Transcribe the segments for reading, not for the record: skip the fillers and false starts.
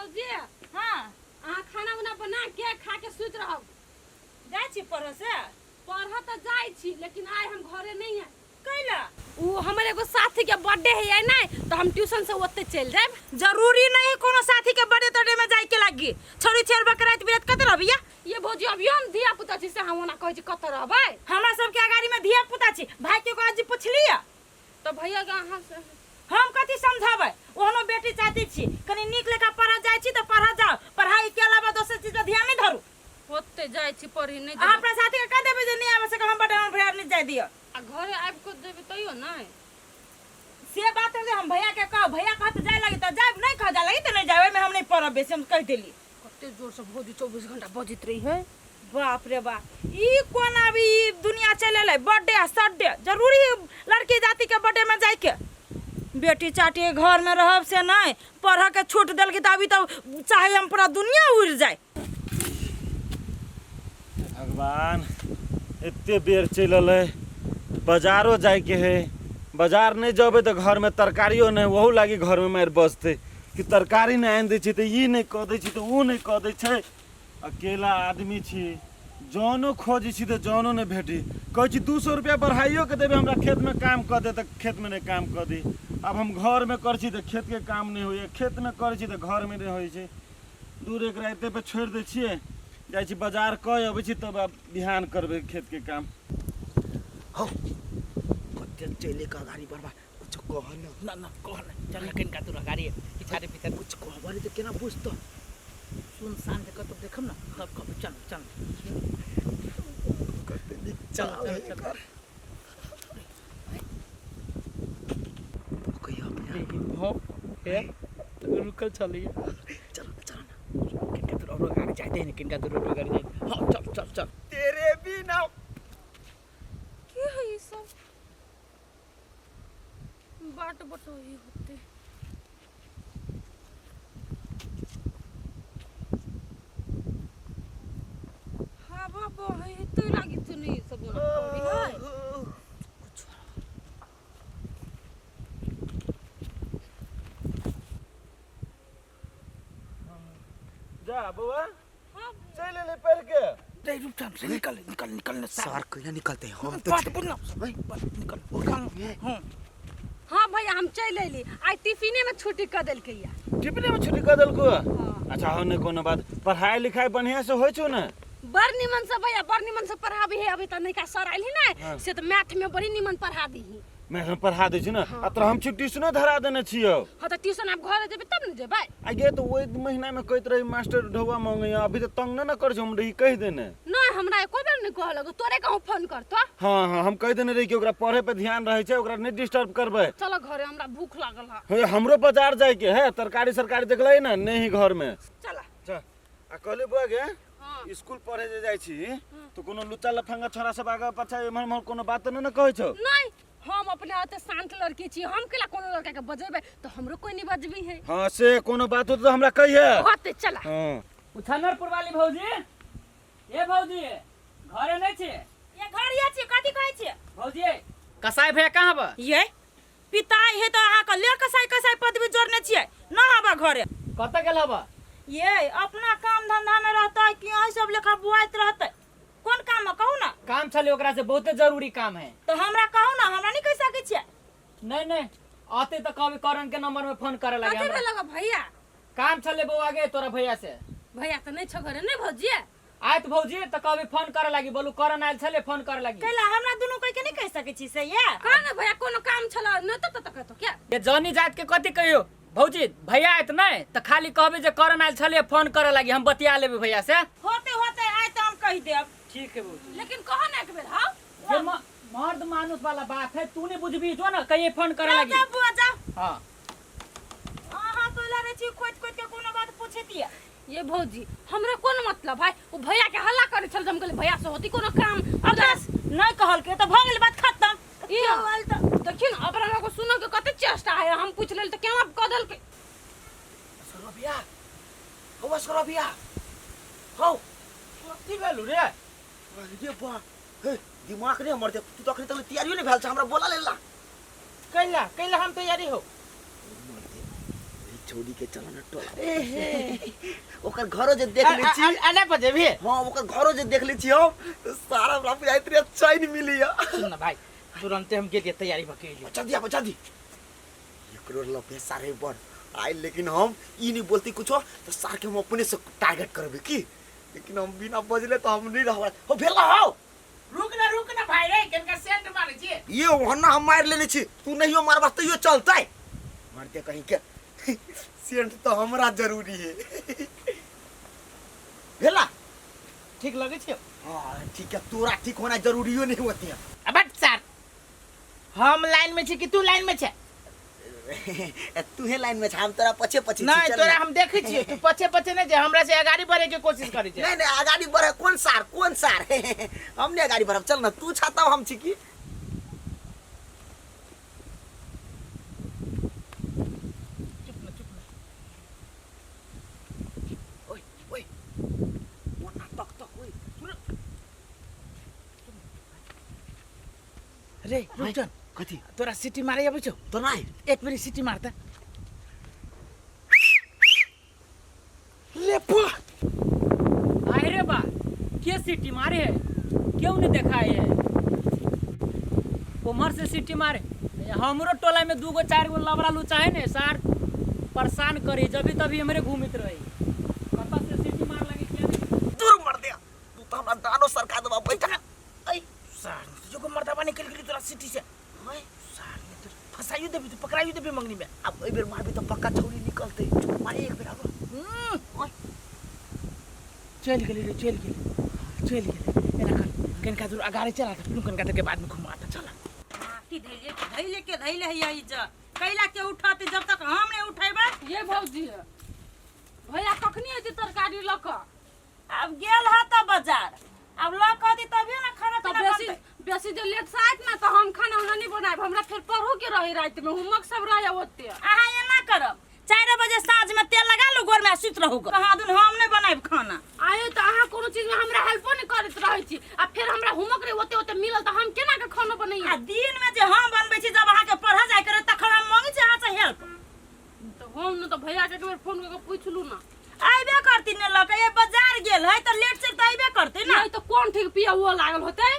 भौजी। हाँ। अहाँ खाना उना बना के खा के सुति रहब। जाइ छी पढ़ऽ से? पढ़ऽ तऽ जाइ छी, लेकिन आइ हम घरे नहीं है। कैला? उ हमर एगो साथी के बर्थडे है आइ नहीं, तो हम ट्यूशन से ओते चलि जायब। जरूरी नहीं कोनो साथी के बर्थडे तर्थडे में जाय के लागी। छोड़ी छेड़ बकराइत बिराइत कत रहबिया? ये भौजी अभी हम धिया पुता छी से हम ओना कहै छी कत रहबै। हमरा सबके अगाड़ी में धिया पुता छी, भाई के आज पुछलिया? तो भैया के अहाँ से हम कथी समझाबै? ओहनो बेटी चाहती छी, कनी नीक लेखा पढ़ऽ जाइ छी तऽ पढ़ऽ जाउ, पढ़ाई के अलावा दोसर चीज पर ध्यान नहीं धरू। ओते जाइ छी पढ़ी नहीं। अहाँ अपना साथी के कह देबै जे नहीं आबै सके हम बर्थडे में भैया नहीं जाय दिअ। आ घरे आबि कऽ देबै तैयो नहीं। से बात है जे हम भैया के कहब, भैया कहत जाय लागी तऽ जायब, नहीं कह जाय लागी तऽ नहीं जायब, ओहिमे हम नहीं पढ़ब बेसी, हम कहि देली। कते जोर से भौजी 24 घंटा बजैत रही है। बाप रे बाप, ई कोन अभी ई दुनिया चलि एलै, बर्थडे आ सर्थडे जरूरी है लड़की जाति के बर्थडे में जाय के। बेटी चाटी घर में रहब से नहीं, पढ़ के छूट देलकी तऽ अभी तऽ चाहे हम पूरा दुनिया उड़ि जाय। भगवान एते बेर चलि एलै, बाजारो जाइके है, बाजार नहि जेबै तऽ घरमे तरकारियो नहि, ओहू लागी घरमे मारि बजतै कि तरकारी नहि आनि दै छै तऽ ई नहि कऽ दै छै तऽ ओ नहि कऽ दै छै। अकेला आदमी छी, जनो खोजै छी तऽ जनो नहि भेटी। कहै छी 200 रुपया बढ़ाइयो के देबै हमरा खेतमे काम कऽ दे तऽ खेतमे नहि काम कऽ दी। आब हम घरमे करै छी तऽ खेतके काम नहि होइए, खेतमे करै छी तऽ घरमे नहि होइ छै। दूर एकरा एते पे छोड़ि दै छियै, जाइ छी बाजार कऽ अबै छी तब आब बिहान करबै खेतके काम। हौ कते चले के अगाड़ी बढ़बा, कुछ कह न। ना ना कह न, चल ना कनिका दूर अगाड़ी पिछाड़ी पिछाड़ी। कुछ कहबा नहीं तऽ केना बुझतौ? सुनसान जगह तब देखब ना तब कहब चल चल। कते नीक चल, चाल चल, है चल। एकर। कहियो अपने रे हो हे रुकल चलिए। चल चल ना। किनका दूर और अगाड़ी जाते नहीं, किनका दूर और अगाड़ी जाते। हाँ चल चल चल। तेरे बिना की है ई सब बाट बटोही होते। हवा बहे हेतै लागी तो नहीं सब ओना पड़ी है। जा बौआ। हाँ। चलि एलै पढ़ि के। रे रुक जा, से निकल निकल निकल ना सर कोई निकलते हम तो बात बोल ना, बात निकल निकल। हां हां भैया हम चलि अयली, आइ टिफिने में छुट्टी कऽ देलकै या। टिफिने में छुट्टी कऽ देलको? हाँ। अच्छा हो नहीं कोनो बात, पढ़ाई लिखाई बढ़िया से होइ छौ ने? बड़ निमन से भैया, बड़ निमन से पढ़ाबी है। अभी तऽ नयका सर आयल ही ने। हाँ। से तऽ मैथ में बड़ी निमन पढ़ा दीही। मैथ में पढ़ा दै छी ने? हाँ। आ तोरा हम छी ट्यूशनो धरा देने छियौ। हाँ तऽ ट्यूशन आब घरे जेबै तब ने जेबै। आ गे तऽ ओहि महीना में कहैत रही मास्टर ढौआ मांगैया, अभी तऽ तंग नहि ने करै छौ, हम रही कहि देने। नहीं हमरा एको बेर नहीं कहलक, तोरे कहूँ फोन करतो। हाँ हाँ हम कहि देने रही कि ओकरा पढ़े पे ध्यान रहै छै, ओकरा नहीं डिस्टर्ब करबै। चलो घरे, हमरा भूख लागल है। हे हमरो बाजार जाय के है, तरकारी सरकारी देखलै ने नहीं घर में। चला। चल। आ कहली बुआ गे। हाँ। स्कूल पढ़े जे जाइ छी तो कोनो लुच्चा लफंगा छोरा सब आगा पाछा एम्हर उम्हर कोनो बात नहि ने कहै छौ? नहीं, हम अपने हाथे शांत लड़की छी, हम केला कोनो लड़का के बजेबै तो हमरो कोई नहीं बजबी है। हाँ से कोनो बात हो तो हमरा कहिए। होते चला। हाँ। उछन्नरपुर वाली भौजी, ए भौजी घरे नहीं छी? ये घर ये छी, कथी कहै छी? भौजी कसाई भैया कहाँ बा? ये पिताई है तो अहाँ के ले कसाई कसाई पदवी जोड़ने छियै, न हबा घरे। कतऽ गेल हबा? ये अपना काम धंधा में रहतै कि अहीं सब लेखा बुआइत रहतै? कोन काम में कहू ना? काम छलै ओकरा से बहुते जरूरी काम है। तो हमरा कहू ना, हमरा नहीं कहि सकै छियै। नहीं नहीं आते तो कहबी करण के नंबर में फोन करे लगे कथी हमरा। भेल भैया? काम छलै बौआ गे तोरा भैया से। भैया तो नहीं छौ घरे नहीं भौजी? आयत भौजी तो कहबी फोन करे लगी, बोलू करण आयल छलै फोन करे लगी। कैला हमरा दुनू कोई के नहीं कहि सकै छी से ये? का ना भैया कोनो काम छल न त त कहतो क्या? ये जनी जात के कथी कहियो भौजी, भैया आयत नहीं त खाली कहबी जे करण आयल छलै फोन करे लगी, हम बतिया लेबै भैया से। होते होते आय त हम कहि देब। ठीक है भौजी। लेकिन कहो ना एक बेर। हां ये मर्द मानुस वाला बात है, तू नहीं बुझबी जो ना कहिए फोन करे लगी। जा बुआ जा। हां। अहाँ तो लड़े छी खोज खोज के कोनो बात पूछतिया। ये भौजी हमरा कोन मतलब है, ओ भैया के हल्ला करे छल, हम कहले भैया से होती कोनो काम। अब बस नहीं कहल के तो भ गेल बात खत्म। ई क्यों आयल त देखियो ना अपना को सुनो के कते चेष्टा है, हम पूछ लेल त केना क देलकै। सरोबिया, हौ सरोबिया, हौ। कथी भेलु रे? अरे बा, हे दिमाग रे हमर, देख तू तो अखनी तक तैयारियो नहीं भेल छ, हमरा बोला लेला। कैला कैला हम तैयारी हो? मर दे, छौड़ी के चल ना टोला ओकर घरो जे देख लै छी। अना बजेबी? हाँ, ओकर घरो जे देख लै छी हम तो सारा हमरा बुझाइत रहे चैन मिली है। सुन ना भाई, तुरंते हम गेलियै तैयारी भऽ के एलियै। जल्दी आबो जल्दी। एकरो लपे सारे बड़ आइ, लेकिन हम ई नहीं बोलती कुछो तो सार के हम अपने से टारगेट करबे की, लेकिन हम बिना बजले तो हम नहीं रहब। हो भेला हो। रुक ना रुक ना भाई रे, केनका सेंट मारे छी। ये ओहना हम मार लेने छी, तू नहीं मारबा तैयो चलतै। मारते कहीं के सेंट तो हमरा जरूरी है। भेला ठीक लगे छै? हाँ ठीक है, तोरा ठीक होना जरूरियो नहीं होती है। अब सर हम लाइन में छी कि तू लाइन में छे? तू हे लाइन में छ, हम तोरा पछे पछे छी। नहीं चल तोरा ना। हम देखै छियै तू पछे पछे नहीं जे हमरा से अगाड़ी बढ़े के कोशिश करै छै। नहीं नहीं अगाड़ी बढ़े कौन सार कौन सार, हम नहीं अगाड़ी बढ़ब। चल ना तू छा तब हम छी की। चुप ना चुप ना। ओए ओए ओना तक तक ओए सुन। रे रुक जा। कथी? तोरा सिटी मारे आबै छौ? तो नहीं। एक बेरी सिटी मारता रे पा। अरे बा के सिटी मारे है, क्यों नहीं देखा है? उमर से सिटी मारे। हमरो टोला में दूगो चार गो लबड़ा लुचा है ने सार परेशान करी, जब तभी हमरे घूमित रही। कत से सिटी मार लगी क्या नहीं? दूर मर दिया तू तो हमरा दानो सरका देबा बैठा। ऐ सार जो मर्दाबा निकल गेली तोरा सिटी से। ओए सार ने तो फसाइयो देबी, तू पकड़ाइयो देबी मंगनी में। अब एहि बेर मारबी तो पक्का छौरी निकलते। मारे एक बेर आरो। ओए चल गेली रे, चल गेली चल गेली। एना कर कनका दूर अगाड़ी चला त फिर कनका के बाद में घुमा त चला। माटी धैले धैले के धैले है इज्जत कैला के उठाते जब तक हम नहीं उठेबै। ये भौजी भैया कखनी एती तरकारी लऽ कऽ? अब गेल ह त बाजार, अब लऽ कऽ दी तभिए ना खाना तो पीना बेसी बनतै। बेसी जे लेट से आयत ना तो हम खाना उना नहीं बनाएब, हमरा फिर पढ़ू के रही राति में होमवर्क सब रहे ओते। अहाँ एना करब 4 बजे साँझ में तेल लगा लू गोर में आ सुति रहू। कहाँ दिन हम नहीं बनाएब खाना। आये तो अहाँ कोनो चीज में हमरा हेल्पो नहीं करैत रहै छी आ फिर हमरा होमवर्क रहे ओते ओते मिलल तो हम केना के खाना बनैयै? आ दिन में जे हम बनबै छी जब अहाँ के पढ़ऽ जाय के रहे तखन हम मांगै छी अहाँ से हेल्प। तो हम न तो भैया के एक बेर फोन कऽ के पूछलू ना। अयबे करती ने लऽ के, ये बाजार गेल है तऽ लेट से तऽ अयबे करती ना। नहीं तो कोन ठीक पिया वो लागल होतै?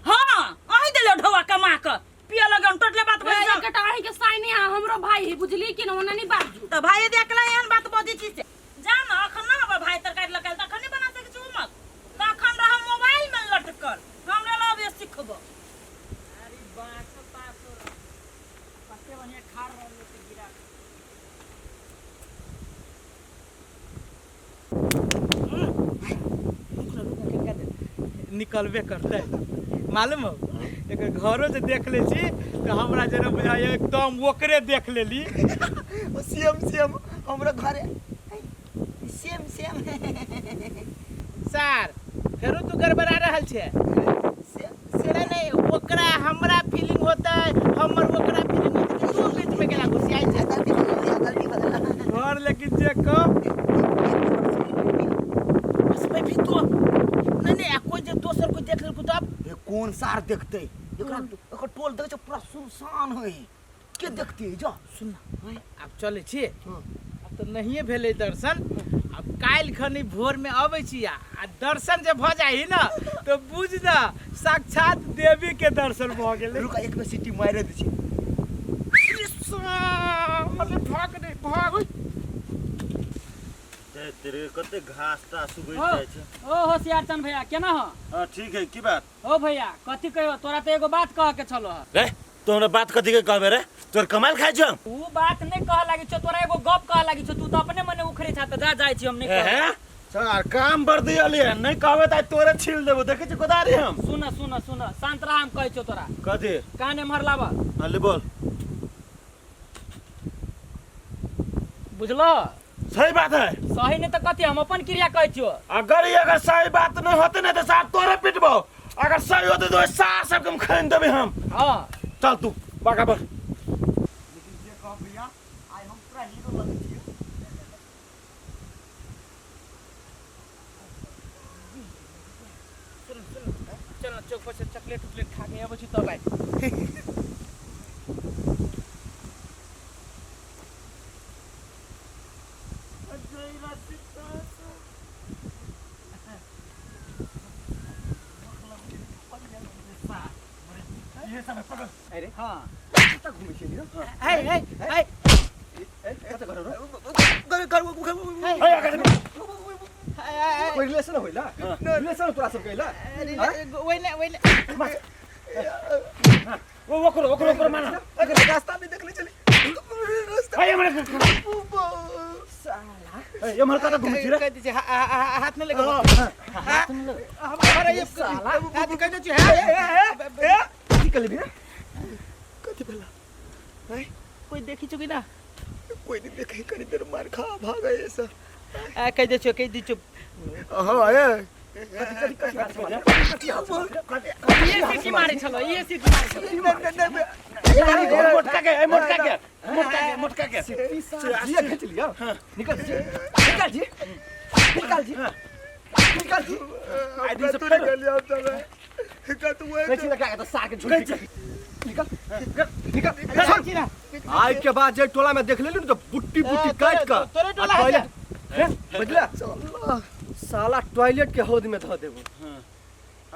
हाँ अहीं देले ढौआ कमा कऽ पिया लगन टोटले बात बजि जाउ। एकटा अहीं के साइने आ हमरो भाई है बुझली कि ना ओना नहीं बाजू। तऽ भाई यदि अकेला एहन बात बजै छी से जा ना, अखन ना हमर भाई तरकारी लऽ के आयल तऽ अखन नहि बना सकै छी उमक, तखन रह मोबाइल में लटकल हमरा लग अबे सिखबो। अरे बाँसो ताँसो कते बढ़िया खा रहल है गिरा। रुक ना रुक ना कनका देर निकलबे करतै। मालूम हो एकर घरो जे देख ले छी तो हमरा जेना बुझाइए एकदम ओकरे देख लेली। सेम सेम हमरा घरे सेम सेम। सर फेरो तू गड़बड़ा रहल छे। नहीं नहीं ओकरा हमरा फीलिंग होतै, हमर ओकरा फीलिंग होतै, तू बीच में गेला घुसियाइ छे। गलती भऽ गेल, गलती भऽ गेल। घर लेकिन जे कह बस भाई भी तो नहीं नहीं आ कोई जे दोसर कोई देख लेलको तब ए कोन सार देखतै एकरा? एकर टोल देखै छै पूरा सुनसान है, के देखतै जा? सुन ना आब चलै छी। हाँ। आब तऽ नहिए भेलै दर्शन, आब काल्हि खनी भोर में अबै छी आ दर्शन जे भऽ जाइ ना तो बुझ ना साक्षात देवी के दर्शन भऽ गेलै। रुक एक बेर सिटी मारि दै छी। अरे भाग रे भाग। तेरे कते घास तास उगि ओ, जाइ छै। ओ होशियार चंद भैया केना हो? हाँ ठीक है, की बात? ओ भैया कथी कहियो, तोरा तो एगो बात कह के छलो ह। रे तो हमरा बात कथी के कहबे रे, तोर कमाल खाइ छौ? ऊ बात नहीं कह लागी छौ, तोरा एगो गप कह लागी छौ, तू तो अपने मने उखड़े छा त जा जाइ छी हम नहीं कहब। ए सर काम बर दियलिए नहीं कहबे त तोरे छील देबो, देखै छी कोदारी हम। सुन सुन सुन शांत रह, हम कहै छौ तोरा। कथी? कान एम्हर लाब। हाँ ले बोल। बुझलो? सही बात है। सही नहीं तो कथी, हम अपन क्रिया कहै छियो। अगर ये अगर सही बात नहीं होते ना तो साहब तोरे पिटबो, अगर सही होते तो सार सबके हम खैन देबे हम। हाँ चल तू बाका पर। लेकिन जे कह भैया आइ हम पूरा हीरो लगै छियै। सुन सुन चल चौक पर से चॉकलेट उकलेट खा के अबै छी तब आइ। अरे हाँ कता घुमै छियै रे? है है है कता घर रे? घर घर है कोई रिलेशन होइला रिलेशन तोरा सब कैला ओइने ओइने ओ ओकरो ओकरो ओकरो माना अगर रास्ता में देखले चली रास्ता है हमरा साला ए एमहर कता घुमै छी रे कह दै छै हाथ न लगा हमारा ये साला हाथ कह दै छै है की कहली रे कथी भेला कोई देखी चुकी ना कोई नहीं देखे कनी देर मार खा भाग गए ऐसा आ, कह दै छो कह दै छो हां ए ये सीटी मारे छलो ये सीटी मारे छलो ए मोटका के ए मोटका के मोटका के मोटका के जिया खींच लिया निकल जी निकल जी निकल जी निकल जी आई दिन से फेर कैसी लगा के तो सार के झुलसी निकल निकल निकल आइ के बाद जे टोला में देख लेली न तो बुट्टी बुट्टी काट के तोरे टोला आ है टॉयलेट बुझला साला टॉयलेट के हौद में धऽ देबो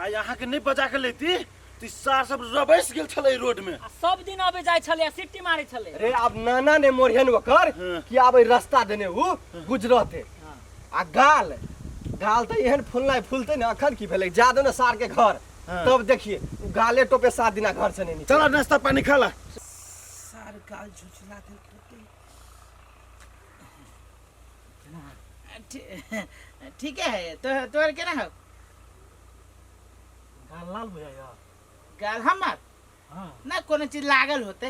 आइ अहाँके नहि बजा के लेती तऽ ई सार सब रबैस गेल छलै रोड में आ सब दिन अबे जाइ छलै आ सीटी मारे छलै रे आब नाना ने मोरियन ओकर हाँ। कि आब एहि रास्ता देने उ गुजरते आ गाल गाल तऽ एहन फुलनाइ फुलतै ने अखन की भेलै जा दो ने सार के घर हाँ। तब देखिए उ गाले टोपे 7 दिना घर से नहीं निकले चल नाश्ता पानी खा ला सार गाल झुझला देलकै ठीक है तो तोहर केना हौ गाल लाल बुझाइया गाल हमर हाँ ना कोनो चीज लागल होते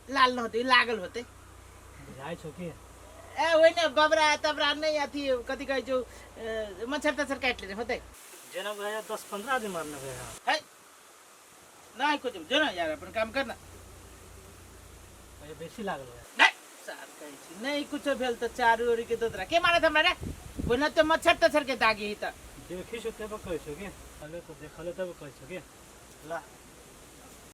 लाल न होते लागल होते बुझाइ छौ की ए ओहिने बबरा तबरा नहीं अथी कथी कहै छौ मच्छर तच्छर काटि लेने होते जेना बुझाइया 10-15 दिन मारने भैया है नहीं कुछ जो ना यार अपन काम करना भैया बेसी लागल है नहीं सार कहै छी नहीं कुछो भेल तऽ चारू ओरी के दोदरा के मारत हमरा रे ओहिना तऽ मच्छर तच्छर के दागी ही तऽ देखी छौ तब कहै छौ की अले तो देखले तब कहै छौ की ला